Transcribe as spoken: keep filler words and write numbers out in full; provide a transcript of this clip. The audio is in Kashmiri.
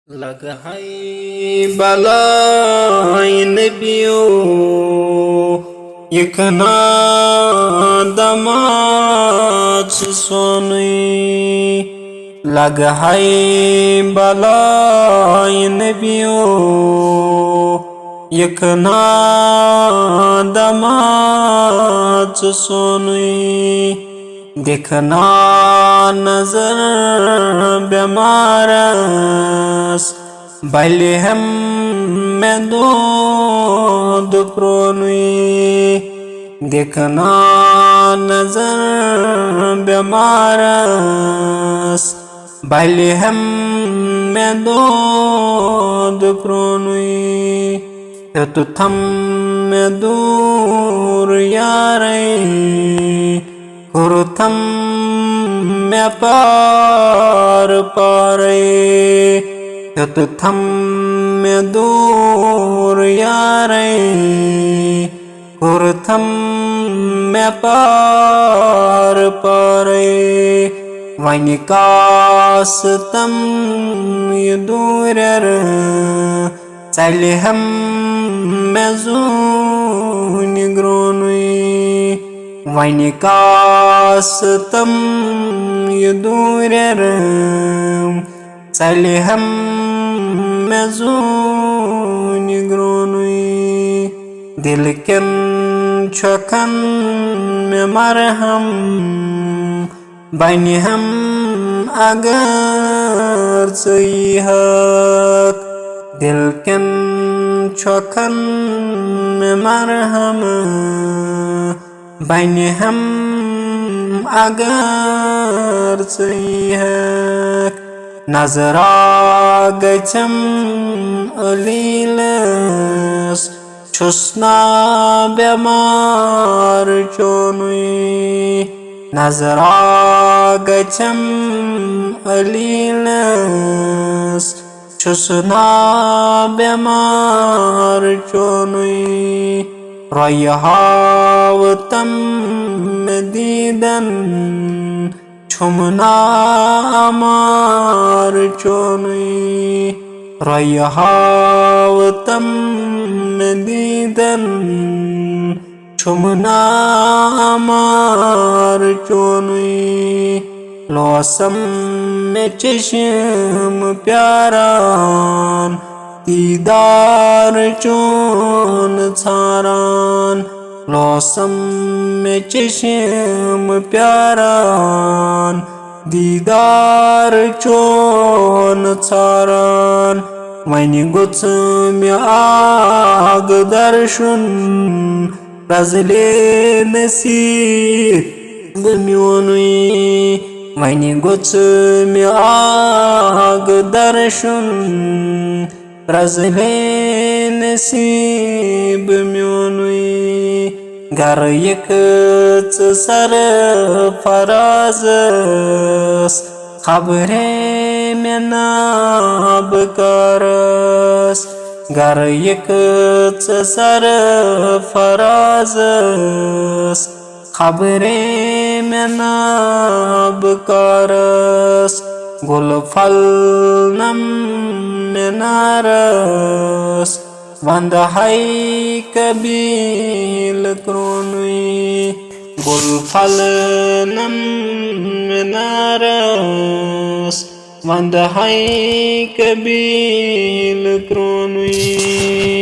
لگہائی بلائی نبیو، یکنا دماغ سونی۔ لگہائی بلائی نبیو، یکنا دماغ سونی۔ دِکھ نا نظر بٮ۪مارس، بلہِ ہٮ۪م مےٚ دود پرٛونُے۔ دِکھ نا نظر بٮ۪مارس، بلہِ ہٮ۪م مےٚ دود پرٛونُے۔ ہیوٚت تھم مےٚ دوٗر یارے، کوٚرتھم مےٚ پار پارے۔ ہیوٚتتھم مےٚ دوٗر یارے، کوٚرتھم مےٚ پار پارے۔ وۄنۍ کاس تم یہِ دوٗرٮ۪ر، ژَلہِ ہم مےٚ زوٗنہِ گرٛونُے۔ وۄنۍ کاس تم یہِ دوٗرٮ۪ر، ژَلہِ ہم مےٚ زوٗنہِ گرٛونُے۔ دِل کٮ۪ن چھۄکھن مےٚ مرہم، بنہِ ہم اگر ژٕ ییٖہکھ۔ دِل کٮ۪ن چھۄکھن مےٚ مرہم، بنہِ ہم اگر ژٕ ییٖہکھ۔ نظرا گژھم علیلس، چھُس نا بٮ۪مار چونُے۔ نظرا گژھم علیلس، چھُس نا بٮ۪مار چونُے۔ رۄیہِ ہاو تم مےٚ دیٖدن، چھُم نا امار چونُے۔ رۄیہِ ہاو تم مےٚ دیٖدن، چھُم نا امار چونُے۔ لوسم مےٚ چشم پیاران، دیٖدار چون ژھاران۔ لوسم مےٚ چشم پیاران، دیٖدار چون ژھاران۔ وۄنۍ گوٚژھ مےٚ اکھ درشُن، پرٛزلے نصیٖب میونُے۔ وۄنۍ گوٚژھ مےٚ اکھ درشُن، پرٛزلے نصیٖب میونُے۔ گرٕ یِکھ ژٕ سرفرازس، خبرے مےٚ نابکارس۔ گرٕ یِکھ ژٕ سرفرازس، خبرے مےٚ نابکارس۔ گُل پھلنم مےٚ نارس، وندٕ ہاے قبیٖل کرٛونُے۔ گُل پھلنم مےٚ نارس، وندٕ ہاے قبیٖل کرٛونُے۔